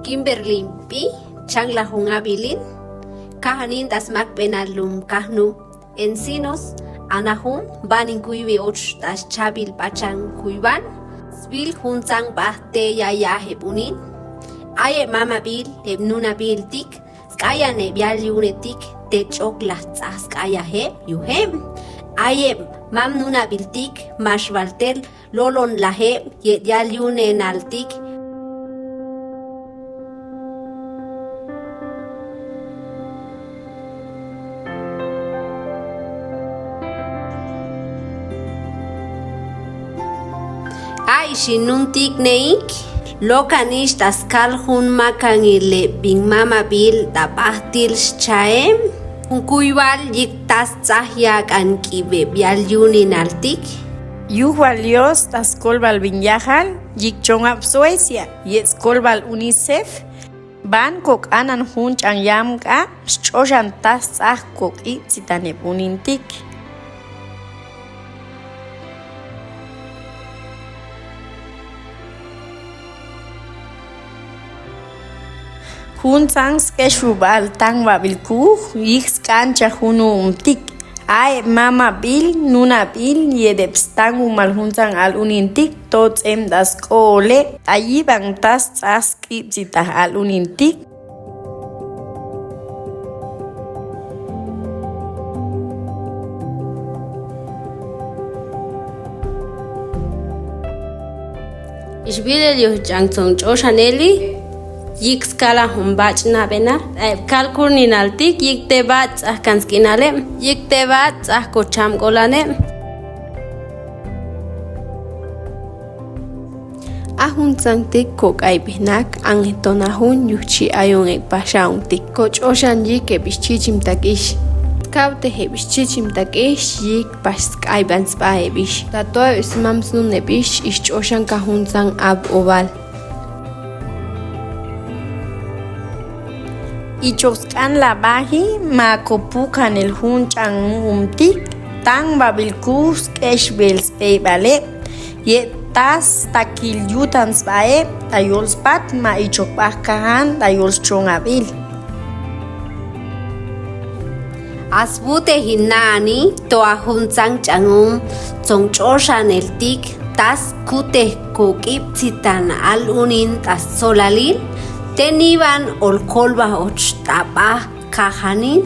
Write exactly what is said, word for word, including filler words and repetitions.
Kimberly Pi, changla jun abilin, kajanin tasmakbenal lum kajnu Encinos, ana jun, baninkuybi och taschabil bachan Cuibal, sbil juntsang bajte yaya jebünin, ayeb mamabil, eb nunabiltik, skaian eb yal yunetik, te chok lajtsaj skaia jeb, yu jeb, ayeb mam nunabiltik, max baltel, lolon lajeb, yet yal yunenaltik. Aixi nuntik neik, lokanix taskal jun makangil eb bin mamabil, tabajtil xchaem, jun Cuibal yik tas tsaj yakan kib eb yal yunenaltik. Yujbal Dios taskolbal bin yajal, yik chon ab Suecia, yet skolbal UNICEF, ban kok'anan jun ch'anyamk'a, sch'oxan tas tsaj kok'ipsitan eb unintik. Juntsang skexbubal tangbabil kuj, yik skancha jun u'umtik. Aeb mamabil, nunabil, yet eb stangumal juntsang al unintik, tots'em task'o'ole, tayiban tas tsaj sk'ipsitaj al unintik. Ixbilel yojch'an tsong ch'oxaneli, yik skala jun bach'nabenal, eb kal kurninaltik, yik te bach'a kan sk'inalem, yik te bach'a kochamk'olalem. A juntsangtik kok'aibenak angetonajun yuji ayon eb paxauntik. Koch'oxan yik eb ixchichimtakix. Kautej eb ixchichimtakix yik pax sk'aiban sba ebix. Tatoeb smam snun ebix ixch'oxanka juntsang ab obal. Ichok sk'an labaji, makopukanel jun ch'an u'umtik, tangbabil kuj skexbel sbeibaleb, yet tas takil yutan sbaeb, tayol spat ma ichok bajkajan, tayol schongabil. Asbuteji nani to a juntsang ch'an u'um tsong ch'oxaneltik, tas kutej kok'ipsitan al unin tas tsolalil, teniban olkolba och taba kajanin.